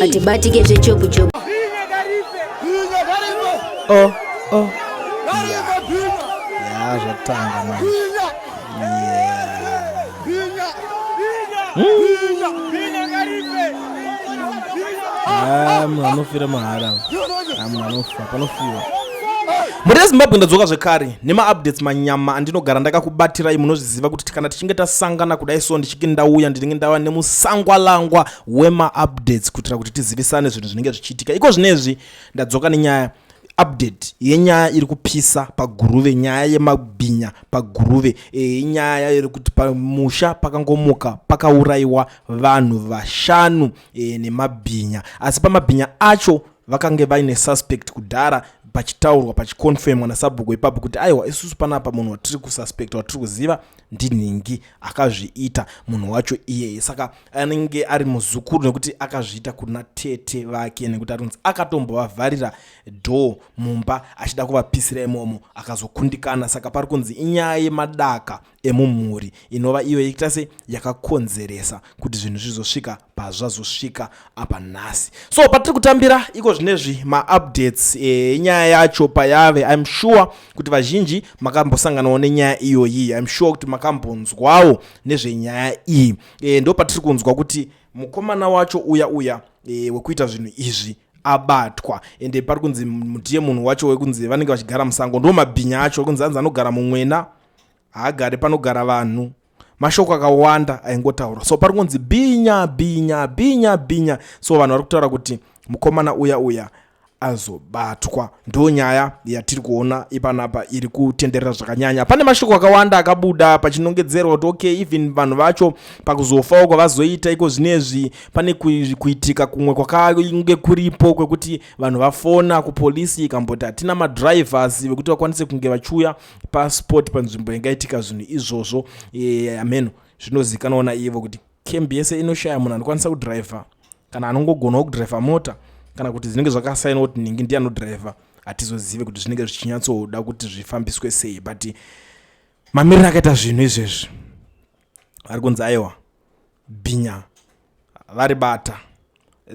Atibatike zvechopu chopu. Oh. Ya, zvatanga manje. Yeah. Ah, munhu anofira mahara. Ah, munhu anofa, panofiwa. Mhuri yeZimbabwe, ndadzoka zvekare nemaupdates manyama andinogara ndakakubatirai. Munozviziva kuti kana tichinge tasangana kudai, so ndichinge ndauya, ndinenge ndava nemusangwalangwa wemaupdates kuitira kuti tizivisane zvinhu zvinenge zvichiitika. Iko zvinezvi ndadzoka nenyaya, update yenyaya iri kupisa paGuruve, nyaya yemabhinya paGuruve. Inyaya iri kuti pamusha pakangomuka pakaurayiwa vanhu vashanu nemabhinya, asi pamabhinya acho vakange vaine suspect kudhara, pachitaurwa, pachiconfirmwa nasabhuku ipapo kuti aiwa, isusu panapa munhu watiri kususpecta, watiri kuziva, ndinhingi akazviita, munhu wacho iyeye. Saka anenge ari muzukuru, nekuti akazviita kuna tete vake, nekuti ari kunzi akatombovavharira door mumba achida kuvapisira imomo, akazokundikana. Saka pari kunzi inyaya yemadaka emumhuri inova iyo yaita se yakakonzeresa kuti zvinhu zvizosvika pazvazosvika apa nhasi. So patiri kutambira iko zvinezvi maupdates enyaya yacho payave, I'm sure kuti vazhinji makambosanganawo nenyaya iyoyi. I'm sure kuti makambonzwawo nezvenyaya iyi. Ndo patiri kunzwa kuti mukomana wacho uya uya wekuita zvinhu izvi abatwa, ende pari kunzi ndiye munhu wacho wekunzi vanenge vachigara musango. Ndo mabhinya acho ekunzi anzi anogara mumwena, haagari panogara vanhu. Mashoko akawanda aingotaurwa. So pari kunzi bhinya, bhinya, bhinya, bhinya. So vanhu vari kutaura kuti mukomana uya uya azobatwa. Ndo nyaya yatiri kuona ipanapa iri kutenderera zvakanyanya. Pane mashoko akawanda akabuda pachinongedzerwa kuti okay, even vanhu vacho pakuzofawo kwavazoita iko zvinezvi, pane kuitika kumwe kwakange kuripo kwekuti vanhu vafona kupolisi ikamboti hatina madrivers vekuti vakwanise kunge vachiuya paspot, panzvimbo ingaitika zvinhu izvozvo. Ameno zvinozikanwa naivo kuti kembi yese inoshaya munhu anokwanisa kudhiraivha kana anongogonawo kudhiraivha mota, kana kuti zvinenge zvakasainwa kuti ningi ndiye anodhiraivha. Hatizozive kuti zvinenge zvichinyatsoda kuti zvifambiswe sei, but mamiriro akaita zvinhu izvezvi, vari kunzi aiwa, bhinya vari bata.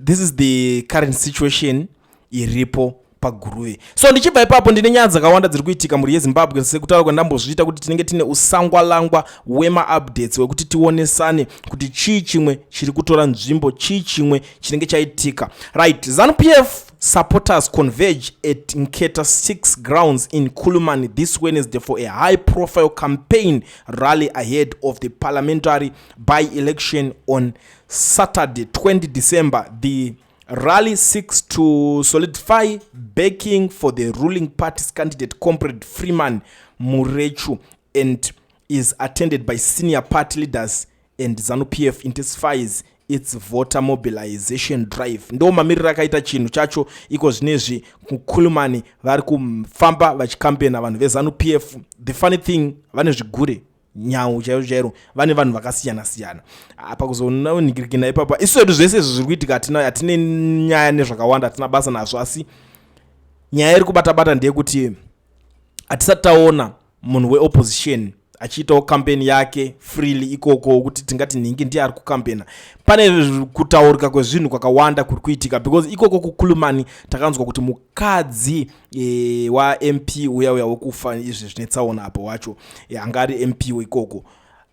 This is the current situation iripo paGuruve. So ndichibva ipapo, ndine nyaya dzakawanda dziri kuitika, mhuri yeZimbabwe. Sekutaura kwandambozviita kuti tinenge tine usangwalangwa wemaupdates wekuti tionesane kuti chii chimwe chiri kutora nzvimbo, chii chimwe chinenge chaitika. Right, ZANU PF supporters converge at Nketa 6 grounds in Kulumani this Wednesday for a high profile campaign rally ahead of the parliamentary by-election on Saturday, 20 December. The rally seeks to solidify backing for the ruling party's candidate, Comrade Freeman Murechu, and is attended by senior party leaders and ZANU PF intensifies its voter mobilization drive. Ndo mamiriro akaita chinhu chacho iko zvinezvi kuKulumani. Vari kufamba vachikambena vanhu veZANU PF. The funny thing, vane zvigure nhau chairo chairo, vane vanhu vakasiyana siyana apa kuzoningirikina ipapa. Isu hedu zvese izvi zviri kuitika hatine nyaya nezvakawanda, hatina basa nazvo, asi nyaya iri kubata bata ndeyekuti hatisati taona munhu weopposition achiitawo kampeni yake freely ikoko, kuti tingati nhingi ndiye ari kukambena. Pane kutaurika kwezvinhu kwakawanda kuri kuitika, because ikoko kuKulumani takanzwa kuti mukadzi waMP uya uya wekufa izvi zvine tsaona apo wacho, anga ari MP ikoko,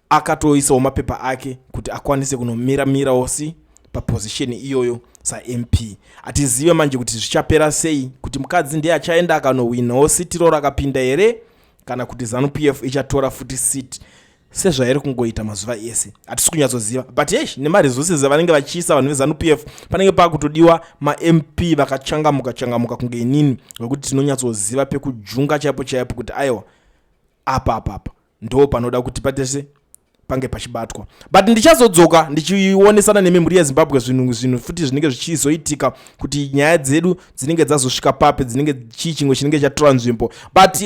akatoisawo mapepa ake kuti akwanise kunomira mirawo si paposition iyoyo saMP. Hatizive manje kuti zvichapera sei, kuti mukadzi ndiye achaenda akanowinawo seat iroro akapinda here, kana kuti ZANU PF ichatora futi seat sezvairi kungoita mazuva ese. Hatisi kunyatsoziva, but yesh, nemaresources avanenge vachiisa vanhu veZANU PF, panenge paakutodiwa maMP vakachangamuka changamuka kunge inini, vekuti tinonyatsoziva pekujunga chaipo chaipo kuti aiwa, apa apa apa ndo panoda kuti patese pange pachibatwa. But ndichazodzoka ndichionesana nemhuri yeZimbabwe zvinhu futi zvinenge zvichizoitika, kuti nyaya dzedu dzinenge dzazosvika papi, dzinenge chii chimwe chinenge chatora nzvimbo. But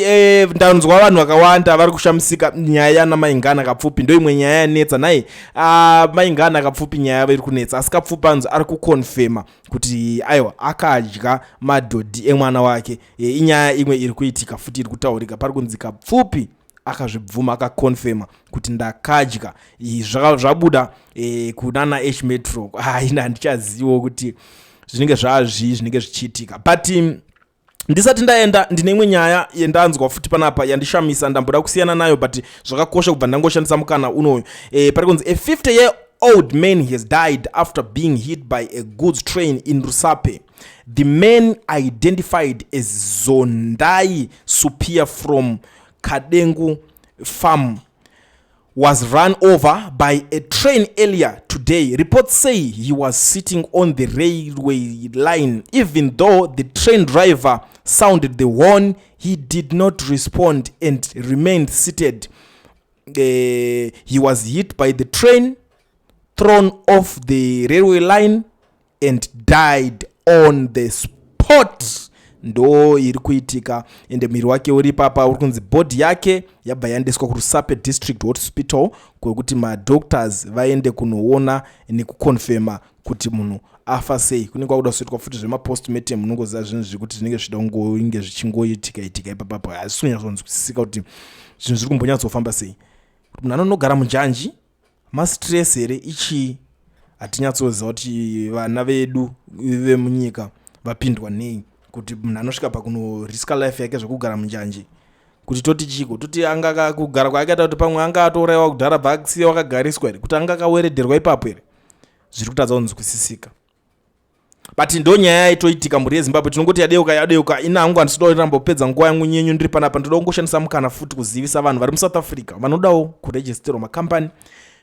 ndanzwa vanhu vakawanda vari kushamisika nyaya yana Maingana Kapfupi. Ndo imwe nyaya yanetsa nai. Maingana Kapfupi, nyaya yavo iri kunetsa, asi Kapfupi anzi ari kuconfirma kuti aiwa, akadya madhodhi emwana wake. Inyaya imwe iri kuitika futi, iri kutaurika. Pari kunzi Kapfupi akazvibvuma, akaconfirma kuti ndakadya. Zvabuda kunana H Metro. Haina, handichaziviwo kuti Zvinenge zvazvii zvinenge zvichiitika. But ndisati ndaenda, ndine imwe nyaya yendanzwa futi panapa yandishamisa. Ndamboda kusiyana nayo, but zvakakosha kubva ndangoshandisa mukana unoyu. Pari kunzi a 50-year-old man has died after being hit by a goods train in Rusape. The man, identified as Zondai Supia from Kadengu Farm, was run over by a train earlier today. Reports say he was sitting on the railway line. Even though the train driver sounded the horn, he did not respond and remained seated. He was hit by the train, thrown off the railway line, and died on the spot. Ndo iri kuitika, ende muviri wake uri papa, uri kunzi body yake yabva yaendeswa kuRusape District Hospital, kwekuti madoctors vaende kunoona nekuconfirma kuti munhu afa sei. Kunenge kwakuda kuzoitwa futi zvemapostmortem. Munongoziva zvinhu zvekuti zvinenge zvichida kungoinge zvichingoitika itika ipapapo. Hazisi kunyatsonzwisisika kuti zvinhu zviri kumbonyatsofamba sei, kuti munhu anonogara munjanji, mastress here, ichii? Hatinyatsoziva kuti vana vedu vemunyika vapindwa nei, kuti munhu anosvika pakunoriska life yake zvekugara munjanji. Kuti toti chiko? Toti anga kugara kwaakaita, kuti pamwe anga atourayiwa kudhara, bva akusiya wakagariswa here, kuti anga akaweredherwa ipapo here? Zviri kutadza kunzwisisika, but ndo nyaya yaitoitika, mhuri yeZimbabwe. Tinongoti yadeuka, yadeuka. Ina hangu handisida kurambopedza nguva yangu nyenyu ndiri panapa. Ndoda kungoshandisa mukana futi kuzivisa vanhu vari muSouth Africa vanodawo kuregisterwa makambani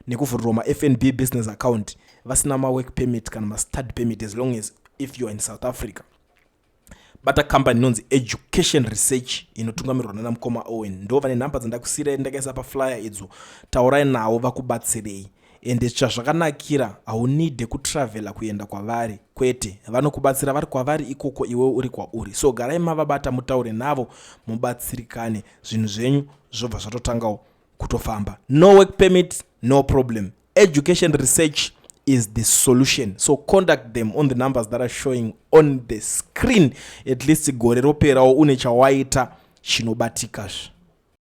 nekuvhurirwa maFNB business account vasina mawork permit kana mastudy permit. As long as if you are in South Africa, bata kambani inonzi Education Research, inotungamirwa nana mukoma Owen. Ndo vane nhamba dzandakusiyirai, ndakaisa paflyer idzo. Taurai navo vakubatsirei. Ende chazvakanakira, haunidhe kutravhela kuenda kwavari, kwete. Vanokubatsira vari kwavari ikoko, iwe uri kwauri. So garai mavabata, mutaure navo, mubatsirikane, zvinhu zvenyu zvobva zvatotangawo kutofamba. No work permit, no problem. Education Research is the solution, so contact them on the numbers that are showing on the screen. At least gore roperawo une chawaita chinobatikazve.